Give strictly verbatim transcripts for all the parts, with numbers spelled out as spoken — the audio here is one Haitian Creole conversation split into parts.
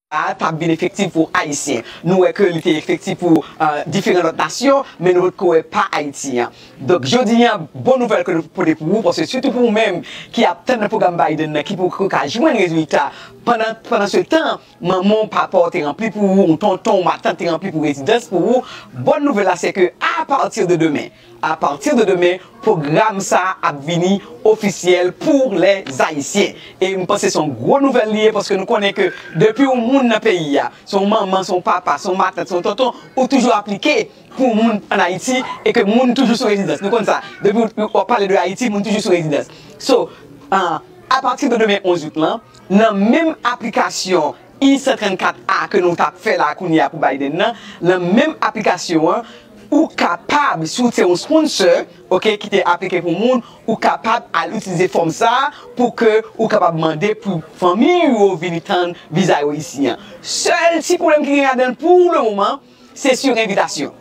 a t ap vin efektif pou Ayisyen. Nou wè ke li te efektif pou, euh, diferan lòt nasyon, men nou potko wè pa Ayiti an. Donk, jodi a, bon nouvèl ke nou pote pou ou, paske sitou pou ou menm ki ap tann nan pwogram Biden nan, ki poko ka jwenn rezilta, pandan, pandan se tan, manman w, papa w te ranpli pou ou, yon tonton, yon matant te ranpli pou rezidans pou ou, bon nouvèl la, se ke apati de demen, apati de demen, pwogram sa a ap vini ofisyèl pou lèzayisyen. E m panse se yon gwo nouvèl li ye, paske nou konnen ke depi yon moun nan peyi a, se yon manman, se yon papa, se yon matant, se yon tonton, ou toujou aplike pou moun ann Ayiti e ke moun toujou sou rezidans. Nou konn sa. Depi w, w ap pale de Ayiti, moun toujou sou rezidans. So, uh, apati de demen onz out lan, nan menm aplikasyon I san trannkat A ke nou t ap fè la kounye a pou Biden nan, nan menm aplikasyon an, ou kapab, si w se yon sponsor, ok, ki te aplike pou moun, ou kapab al itilize fòm sa a pou ke ou kapab mande pou fanmi ou vini tann viza yo isi an. Sèl ti pwoblèm ki gen ladan l pou le moman, se sur envitasyon.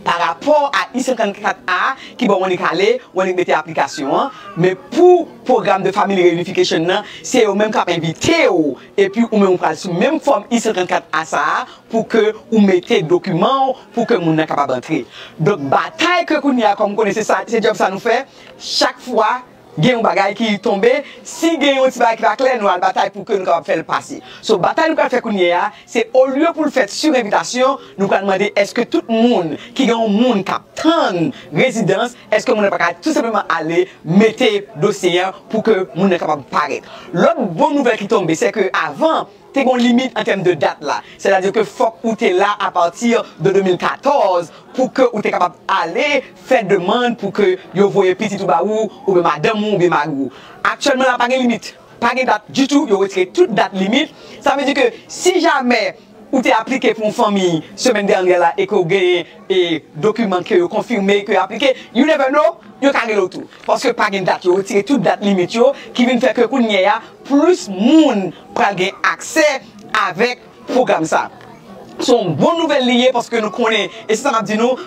Pa rapò a I san trannkat A ki ba w annik ale, w annik mete aplikasyon an, men pou pwogram de family reunification nan, se yo menm k ap envite w, epi ou menm ou pral sou menm fòm I san trannkat A sa a pou ke ou mete dokiman w, pou ke moun nan kapab antre. Donk, batay ke kounye a, kòm ou konnen se sa, se djòb sa nou fè, chak fwa gen yon bagay ki tonbe, si gen yon ti bagay ki pa klè, nou al batay pou ke nou kapab fè l pase. So, batay nou pral fè kounye a, se olye pou l fèt sur envitasyon, nou pral mande èske tout moun ki gen yon moun k ap tann rezidans, èske moun nan pa ka tou senpleman ale mete dosye a pou ke moun nan kapab parèt. Lòt bon nouvèl ki tonbe, se ke avan, te gen yon limit an tèm de dat la. Sètadi ke fòk ou te la apati de de mil katòz pou ke ou te kapab ale fè demann pou ke yo voye pitit ou ba ou, oubyen madanm ou, oubyen mari w. Aktyèlman la, pa gen limit. Pa gen dat ditou, yo retire tout dat limit. Sa vle di ke si jamè ou te aplike pou yon fanmi semèn dènyè la e ke w genyen e dokiman ke yo konfime ke yo aplike, you never know, yo ka rele w tou. Paske pa gen dat, yo retire tout dat limit yo, ki vin fè ke kounye a, plis moun pral gen aksè avèk pwogram sa. Se yon bon nouvèl li ye, paske nou konnen, e se sa m ap di nou,